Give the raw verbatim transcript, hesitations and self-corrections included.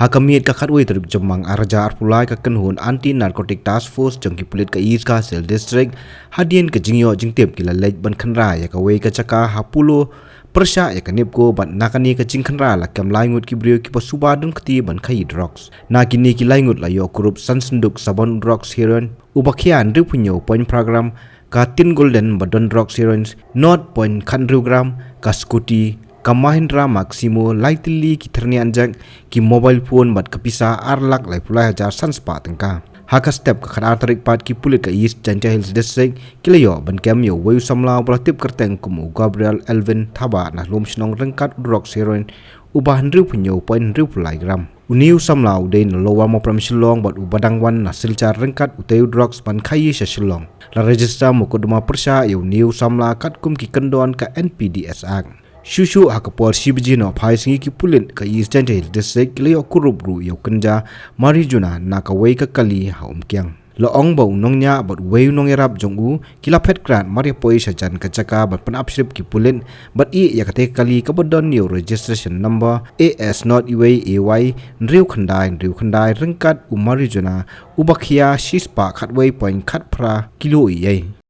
Ha ka miet ka khatwei tarik Jymmang arhajar arphew lai, ka kynhun Anti Narcotic Task Force jong ki pulit ka East Khasi Hills District, hadien ka jingïoh jingtip, ki la leit ban khynra ïa kawei ka jaka ha Polo pyrshah ïa ka NEEPCO, bad na kane ka jingkhynra la kem lai ngut ki briew kiba suba don kti ban khaïi drugs. Na kine ki lai ngut la ïoh kurup san synduk sabon drugs heroin, uba khia hynriewphew hynñiew point phra gram, ka tin golden ba don drugs heroin nought point khathynriew gram, ka scooty, ka Mahindra Maximo lai tylli, ki thyrniang jack, ki mobile phone bad ka pisa ar lak laiphew lai hajar san spah tyngka. Ha ka step ka khatar tarik pat, ki pulit ka East Jaintia Hills District ki la ïoh ban kem ïa uwei u samla uba la tip kyrteng kum u Gabriel Elvin Thabah na Lumshnong ryngkat u drugs heroin uba hynriewphew hynñiew point hynriewphew lai gram. Une u samla u dei na Lower Mawprem Shillong bad uba dang wan na Silchar ryngkat utei u drugs ban khaïi sha Shillong. La register mukotduma pyrshah ïa une u samla katkum ki kyndon ka N P D S Act. Shuh shuh ha ka por shi baje nohphai sngi, ki pulit ka East Jaintia Hills District ki la ïoh kurup ruh ïa u kynja marijuana na kawei ka kali ha Umkiang. La ong ba u nongñiah bad uwei u nongïarap jong u ki la phet krad mar ïa poi sha jan ka jaka ban pynap shrip ki pulit bad ïeh ïa katei ka kali kaba don ïa u registration number A S nought uwei A Y hynriew khyndai hynriew khyndai ryngkat u marijuana uba khia shispah khatwei point khatphra kilo eiei.